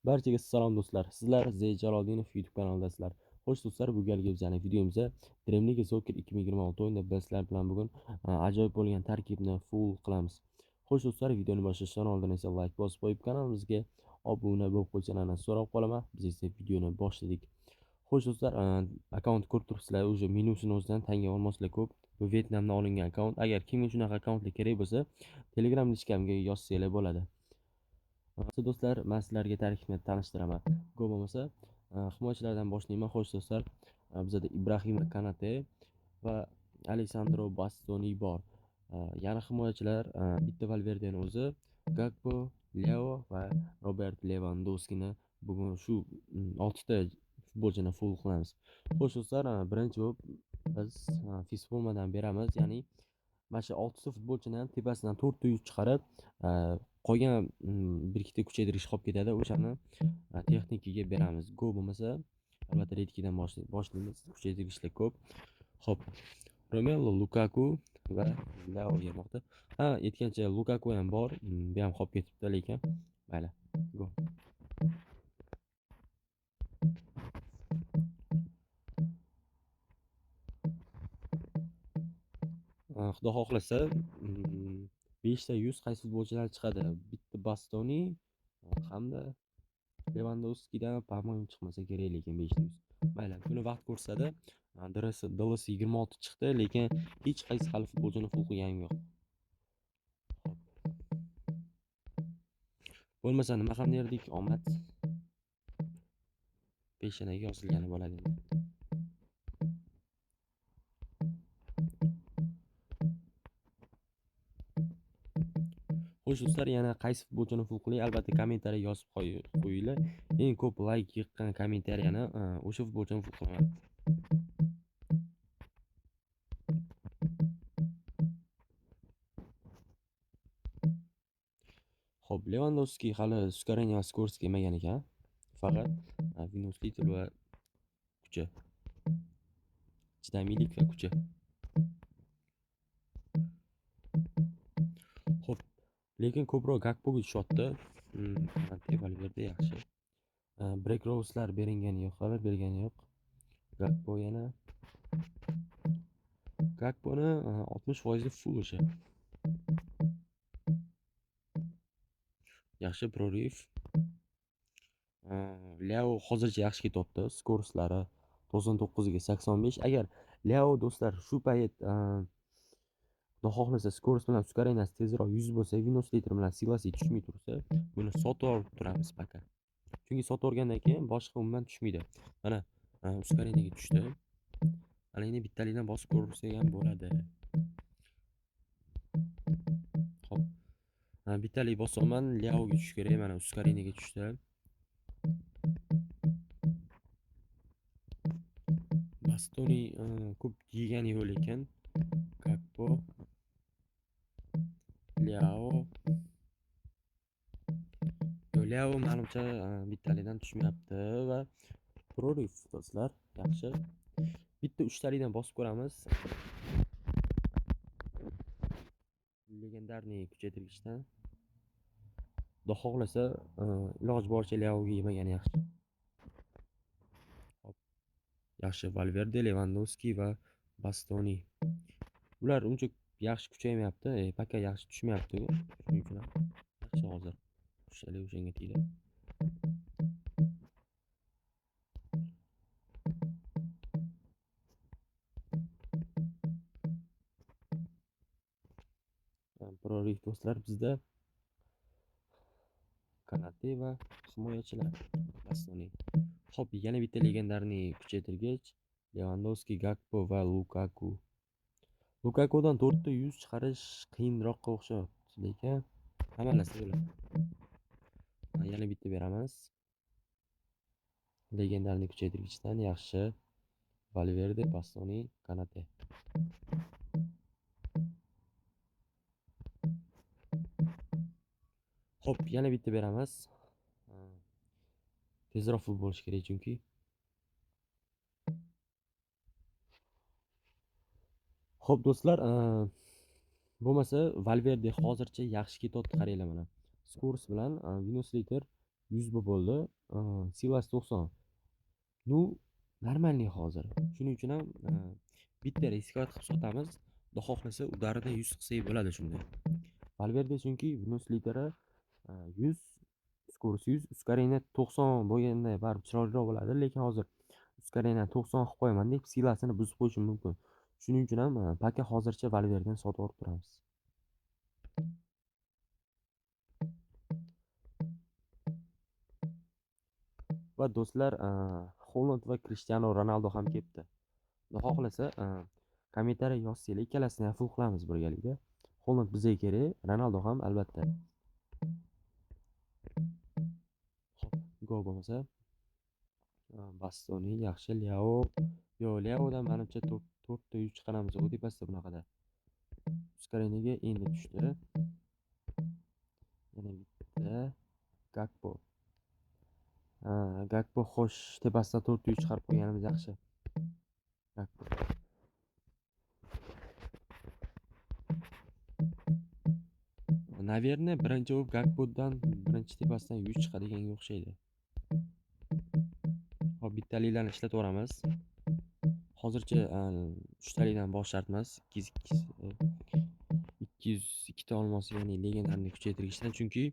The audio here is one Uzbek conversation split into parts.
Barchaga salom do'stlar. Sizlar Z Jaloliddinov YouTube kanalidasizlar. Xo'sh do'stlar, bu galgi bizning videomizda Dream League Soccer 2026 o'yinida biz sizlar bilan bugun ajoyib bo'lgan tarkibni full qilamiz. Xo'sh do'stlar, videoni boshlashdan oldin esa like bosib qo'yib kanalimizga obuna bo'lib qo'ysalaringizni so'rab qolaman. Biz esa videoni boshladik. Xo'sh do'stlar, akkaunt ko'rib turibsizlar, o'sha menusini o'zidan tanga olmaslar ko'p. Bu Vyetnamdan olingan akkaunt. Agar kimga shunaqa akkauntlar kerak bo'lsa, Telegram lichkamga yozsanglar bo'ladi. Do'stlar, men sizlarga tarkibni tanishtiraman. Go bo'lmasa, himoyachilardan boshlayman. Xo'sh do'stlar, bizada Ibrahima Kanate va Alessandro Bastoni bor. Yana himoyachilar bitta Valverdeni o'zi, Gakpo, Leo va Robert Lewandowskini bugun shu 6 ta futbolchini full qilamiz. Xo'sh do'stlar, birinchi bo'lib biz Fisformadan beramiz, ya'ni mana shu 6 ta futbolchini ham tepasidan 4 ta yuz chiqarib, qolgan bir ikkita kuchaytirish qolib ketadi, o'shani texnikaga beramiz. Go bo'lmasa, albatta redkidan boshlaymiz, kuchaytirishlar ko'p. Xo'p, Romelu Lukaku va Leo bermoqda. Ha, aytgancha Lukaku ham bor, bu ham qolib ketibdi, lekin mayli. Go. Xudo xohlasa, 5 ta 100 qaysi futbolchilar chiqadi? Bitta Bastoni hamda Lewandowskidan по-моему chiqmasa kerak, lekin 5 ta 100. Mayli, buni vaqt ko'rsatadi. DLS 26 chiqdi, lekin hech qaysi hali futbolchini full qilganim yo'q. Xo'p. Bo'lmasa nima ham derdik? Omad peshanaga yozilgani bo'ladi endi. Xo'sh do'stlar, yana qaysi futbolchini full qilay, albatta kommentariya yozib qo'yinglar. Eng ko'p like yiqqan kommentariyani o'sha futbolchini full qilaman. Xo'p, Lewandowski hali Skoreniya va Skorski kelmagan ekan. Faqat Vinus Little va kuchi. Chidamiylik va kuchi. Xo'p, lekin ko'proq Gakpoga tushyapti. Valverde yaxshi. Break Rose'lar beringani yo'q, hali bergani yo'q. Gakpo yana Gakponi 60% full o'sha. Yaxshi prorif. Leo hozircha yaxshi ketyapti. Skorslari 99 ga 85. Agar Leo do'stlar shu payt Xudo xohlasa skors bilan Sukarenasi tezroq 100 bo'lsa, Vinus Litr bilan Silasi tushmay tursa, buni sotib olib turamiz пока. Chunki sotib olgandan keyin boshqa umuman tushmaydi. Mana Sukarenaga tushdi. Ana endi bittalikdan bosib ko'rsak ham bo'ladi. Xo'p. Bittalik bosaman, Leoga tushish kerak. Mana Sukarenaga tushdi. Bastoni ko'p yegani yo'q lekin. Gakpo, Leo. Leo menimcha bittalikdan tushmayapti va prorif do'stlar, yaxshi. Bitta uchtalikdan bosib ko'ramiz. Legendarniy kuchaytirgichdan. Xudo xohlasa, iloji boricha Leoga yemagani yaxshi. Hop. Yaxshi, Valverde, Lewandowski va Bastoni. Ular uncha yaxshi kuchaymayapti, пока yaxshi tushmayapti. Shuning uchun ham yaxshi hozir. Uchtalik o'shanga tegdi. Prorif do'stlar bizda Kanate va himoyachilar Bastoni. Xo'p, yana bitta legendarniy kuchaytirgich Lewandowski, Gakpo va Lukaku. Lukakudan 4 ta 100 chiqarish qiyinroqqa o'xshayapti, lekin hammasi bo'ladi. Yana bitta beramiz. Legendarniy kuchaytirgichdan yaxshi. Valverde, Bastoni, Kanate. Xo'p, yana bitta beramiz. Tezroq full bo'lish kerak chunki. Xo'p do'stlar, bo'lmasa Valverde hozircha yaxshi ketyapti, qaranglar mana. Skors bilan Vinus Litr 100 bo'ldi. Silas 90. Ну, normalniy hozir. Shuning uchun ham bitta riskovat qilib sotamiz. Xudo xohlasa udarida 100 qilsak bo'ladi shunda. Valverde chunki Windows lideri 100, skorsi 100, ускорение 90 bo'lganda baribir chiroyliroq bo'ladi, lekin hozir ускорение 90 qilib qo'yaman deb silasini buzib qo'yishim mumkin. Shuning uchun ham paka hozircha Valverdeni sotib olib turamiz. Va do'stlar, Haaland va Cristiano Ronaldo ham kelibdi. Xudo xohlasa, kommentariy yozsanglar, ikkalasini ham full qilamiz birgalikda. Haaland bizga kerak, Ronaldo ham albatta. Xo'p, gol bo'lmasa, Bastoni yaxshi, Leao. Yo, Leaodan menimcha 4 ta 3 chiqaramiz, u tepasida bunaqada. Ускорениеga endi tushdi. Yana bitta Gakpo. Gakpo xo'sh, tepasidan 4 ta 3 chiqarib qo'yganimiz yaxshi. Gakpo. Наверное, birinchi bo'lib Gakpodan birinchi tepasidan 100 chiqadiganga o'xshaydi. Hop, bittaliklarni ishlatib yuboramiz. Hozircha uchtalikdan bosh shart emas. 202 ta olmos, ya'ni legendarni kuchaytirishdan, chunki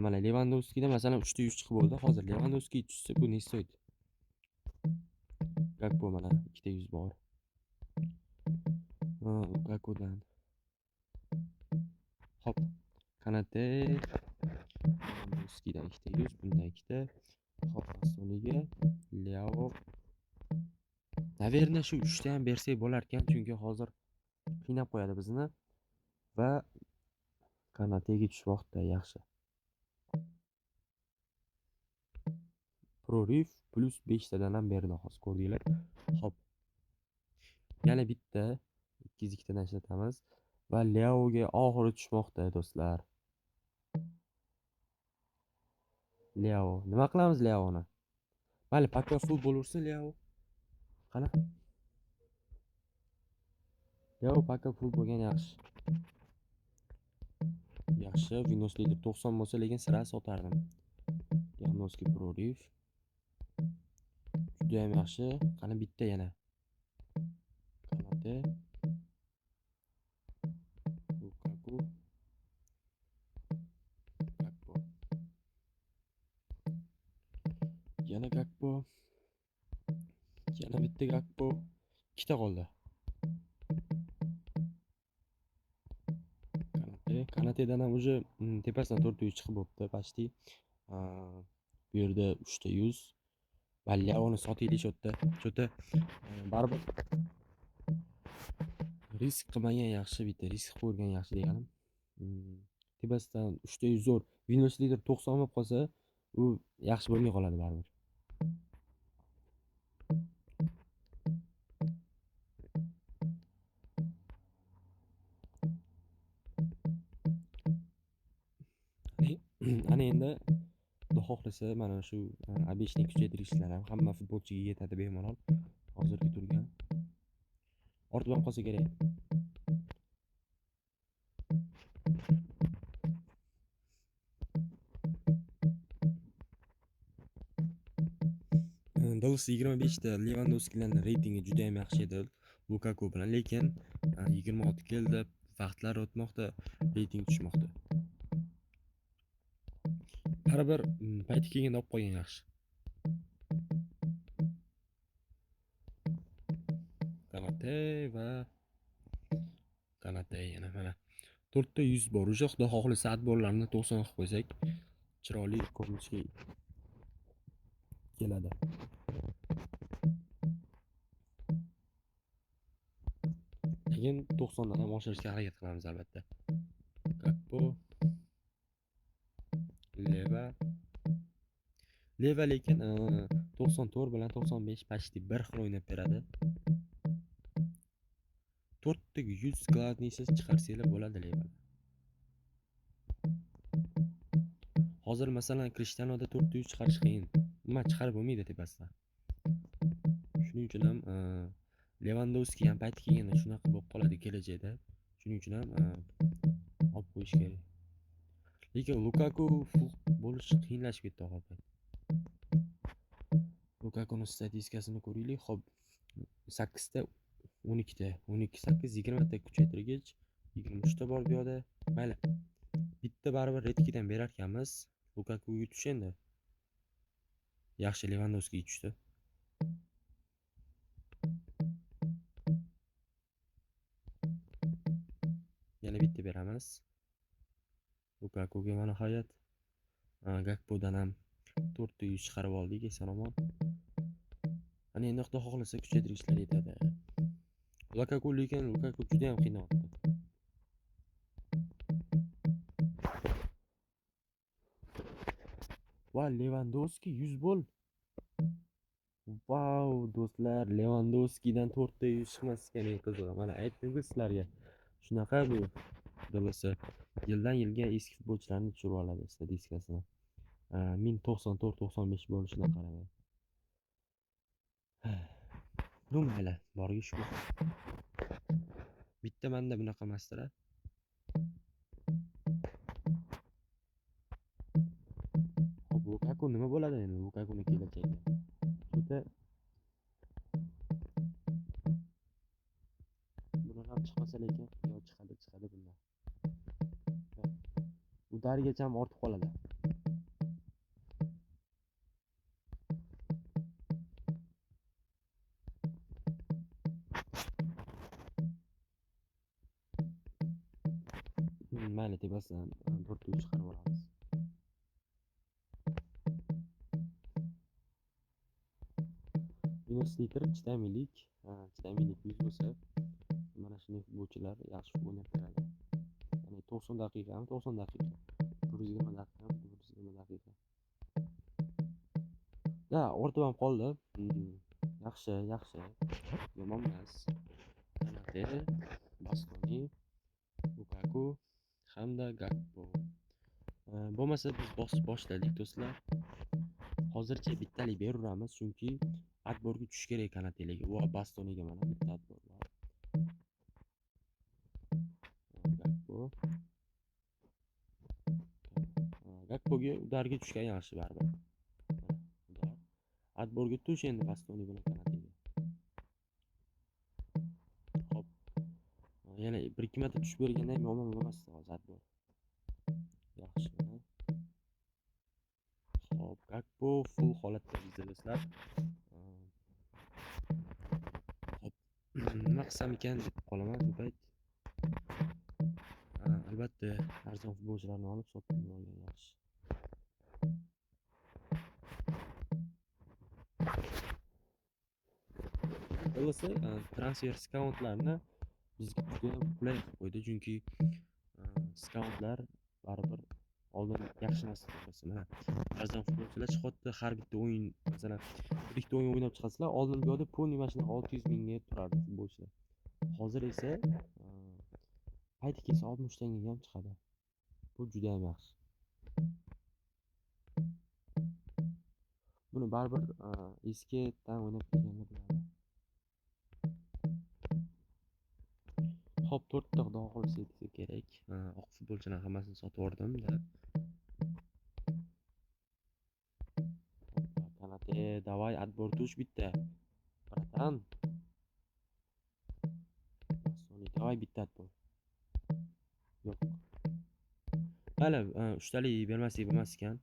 mana Lewandowski'da masalan 3 ta 100 chiqib bo'ldi. Hozir Lewandowski tushsa bu ne стоит? Gakpo mana 2 ta 100 bor. Lukakudan. Hop, Kanate, Lewandowski'dan 2 ta 100, bundan 2 ta. Hop, Bastoniga, Leao. Наверное, shu 3 ta ham bersak bo'lar ekan, chunki hozir qiynab qo'yadi bizni va Kanatega tushmoqda, yaxshi. Prorif plus 5 tadan ham berdi hozir, ko'rdinglar. Hop. Yana bitta 202 tadan ishlatamiz va Leaoga oxiri tushmoqda do'stlar. Leao. Nima qilamiz Leaoni? Mayli, paka full bo'laversin Leao. Qani? Leao paka full bo'lgan yaxshi. Yaxshi, Windows Leader 90 bo'lsa, lekin sira sotardim. Lewandowski prorif. Juda ham yaxshi. Qani bitta yana. Kanate. Lukaku. Gakpo. Yana Gakpo. Yana bitta Gakpo. Ikkita qoldi. Kanate. Kanatedan ham уже tepasidan 4 ta 100 chiqib bo'pti почти. Bu yerda 3 ta 100. Va Leaoni sotaylik shu yerda. Shu yerda baribir risk qilmagan yaxshi, bitta risk qilib ko'rgan yaxshi deganim. Tepasidan 3 ta 100 zo'r. Windows Leader 90 bo'lib qolsa, u yaxshi bo'lmay qoladi baribir. Ana endi Xudo xohlasa mana shu обычный kuchaytirishlar ham hamma futbolchiga yetadi bemalol. Hozirgi turgan ortib ham qolsa kerak. DLC 25 ta Lewandowski'ning reytingi juda ham yaxshi edi Lukaku bilan, lekin 26 keldi, vaqtlar o'tmoqda, reyting tushmoqda. Baribir payti kelganda olib qo'ygan yaxshi. Kanate va Kanate yana mana 4 ta 100 bor. O'sha Xudo xohlasa отборlarni 90 qilib qo'ysak, chiroyli ko'rinishga keladi. Lekin 90 dan ham oshirishga harakat qilamiz albatta. Gakpo, Leva. Leva lekin 94 bilan 95 почти bir xil o'ynab beradi. 4 ta 100 glavniysiz chiqarsanglar bo'ladi Leva. Hozir masalan Cristianoda 4 ta 100 chiqarish qiyin. Umuman chiqarib bo'lmaydi tepasidan. Shuning uchun ham Lewandowski ham payti kelganda shunaqa bo'lib qoladi kelajakda. Shuning uchun ham olib qo'yish kerak. Lekin Lukaku full bo'lish qiyinlashib ketdi oxir payt. Lukakuning statistikasini ko'raylik. Xo'p, 8 ta 12 ta, 12 8 20 ta kuchaytirgich, 23 ta bor bu yoqda. Mayli. Bitta baribir redkidan berar ekanmiz. Lukakuga tush endi. Yaxshi, Lewandowskiga tushdi. Yana bitta beramiz. Lukakuga va nihoyat Gakpodan ham 4 ta 100 chiqarib oldik eson-omon. Ana endi Xudo xohlasa kuchaytirgichlar yetadi. Lukaku lekin Lukaku juda ham qiynayapti. Va Lewandowski 100 bo'l. Vau, do'stlar, Lewandowskidan 4 ta 100 chiqmas ekan, eng qizig'i. Mana aytdim-ku sizlarga. Shunaqa bu DLC yildan yilga eski futbolchilarni tushirib oladi statistikasini. 1094-95 bo'lishidan qaramay. Ну mayli, borga shukur. Bitta menda bunaqa emasdir-a. Xo'p, Lukaku nima bo'ladi endi Lukakuning kelajagi? Juda buni ham chiqmasa lekin yo chiqadi, chiqadi bundan. Udargacha ham ortib qoladi. Mayli, tepasidan 4 ta chiqarib olamiz. Minus litr chidamlilik, chidamlilik 100 bo'lsa, mana shunday futbolchilar yaxshi o'ynab beradi. Ya'ni 90 daqiqa ham 90 daqiqa, 120 daqiqa ham 120 daqiqa. Da, ortib ham qoldi. Yaxshi, yaxshi. Yomon emas. Kanate, Bastoni, Lukaku hamda Gakpo. Bo'lmasa biz bosib boshladik do'stlar. Hozircha bittalik beraveramiz, chunki atborga tushish kerak Kanatelega va Bastoniga mana bitta atbor bor. Gakpo. Gakpoga udarga tushgan yaxshi baribir. Udar. Atborga tush endi Bastoni bilan Kanatega. Xo'p. Yana 1-2 marta tushib berganda ham yomon bo'lmasdi hozir atbor. Yaxshi. Xo'p, Gakpo full holatda bizda do'stlar. Xo'p, nima qilsam ekan deb qolaman bu payt. Albatta arzon futbolchilarni olib sotib olgan yaxshi. Xullas, transfer skauntlarni bizga juda qulay qilib qo'ydi, chunki skauntlar baribir oldin yaxshi emas to'g'risi. Mana arzon futbolchilar chiqyapti, har bitta o'yin, masalan, bir ikkita o'yin o'ynab chiqasizlar, oldin bu yoqda polniy mashina 600 mingga turardi futbolchilar. Hozir esa payti kelsa 60 tangaga ham chiqadi. Bu juda ham yaxshi. Buni baribir eskidan o'ynab kelganlar biladi. Xo'p, 4 ta Xudo xohlasa yetsa kerak. Oq futbolchilarning hammasini sotib yubordim-da. Kanate, davay, atbor tush bitta. Bratan. Davay bitta atbor. Yo'q. Mayli, uchtalik bermasak bo'lmas ekan.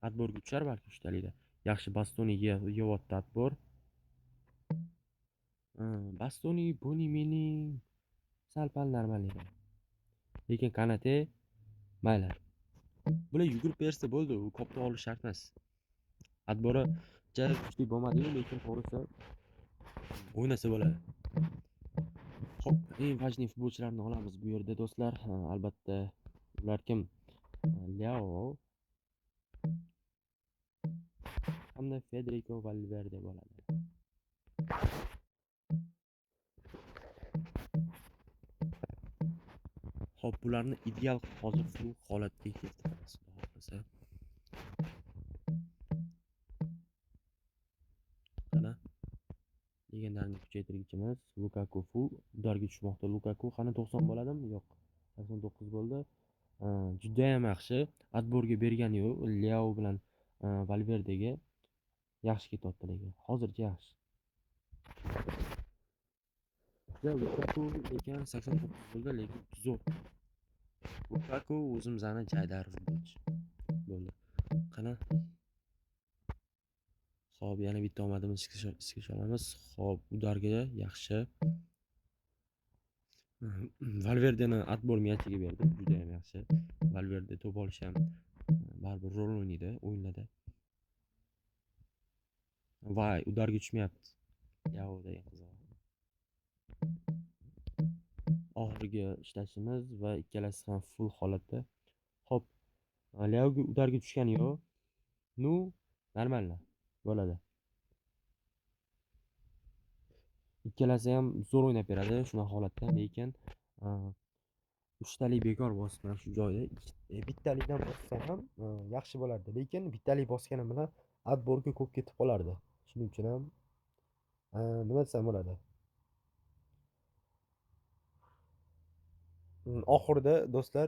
Atborga tushar balki uchtalikda. Yaxshi, Bastoniga yeyapti atbor. Bastoni buni mening sal-pal normal edi. Lekin Kanate mayli. Bular yugurib bersa bo'ldi, u kopta olish shart emas. Atbori ja kuchli bo'lmadi-yu, lekin to'g'risi o'ynasa bo'ladi. Xo'p, eng важный futbolchilarni olamiz bu yerda do'stlar. Albatta ular kim? Leao hamda Federico Valverde bo'ladi. Xo'p, bularni ideal hozir full holatga keltiramiz, Xudo xohlasa. Qani legendarni kuchaytirgichimiz Lukaku full udarga tushmoqda. Lukaku qani 90 bo'ladimi? Yo'q, 89 bo'ldi. Juda ham yaxshi. Atborga bergani yo'q, Leao bilan Valverdega Yaxshi ketyapti lekin. Hozircha yaxshi. Lukaku lekin 89 bo'ldi, lekin zo'r. Lukaku o'zimizni jaydar futbolchi bo'ldi. Qani? Xo'p, yana bitta omadimiz ishga solamiz. Xo'p, udarga yaxshi. Valverdeni отбор myachiga berdi, juda ham yaxshi. Valverde to'p olish ham baribir rol o'ynaydi o'yinlarda. Voy, udarga tushmayapti. Yao degan qizig'i. Oxirgi ishlashimiz va ikkalasi ham full holatda. Xo'p, Leoga udarga tushgani yo'q. Nu, normalno bo'ladi. Ikkalasi ham zo'r o'ynab beradi shunaqa holatda, lekin uchtalik bekor bosibman shu joyda. Bittalikdan bossam ham yaxshi bo'lardi, lekin bittalik bosganim bilan отборga ko'p ketib qolardi. Shuning uchun ham nima desam bo'ladi? Oxirida do'stlar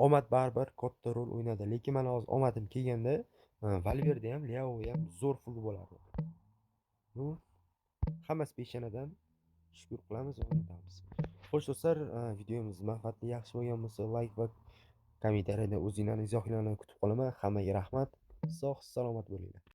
omad baribir katta rol o'ynadi. Lekin mana hozir omadim kelganda Valverde ham, Leao ham zo'r full bo'lardi. Nu, hammasi peshanadan shukr qilamiz, o'ynatamiz. Xo'sh do'stlar, videomiz manfaatli yaxshi bo'lgan bo'lsa, like va kommentariyada o'zinglarning izohlarni kutib qolaman. Hammaga rahmat. Sog' salomat bo'linglar.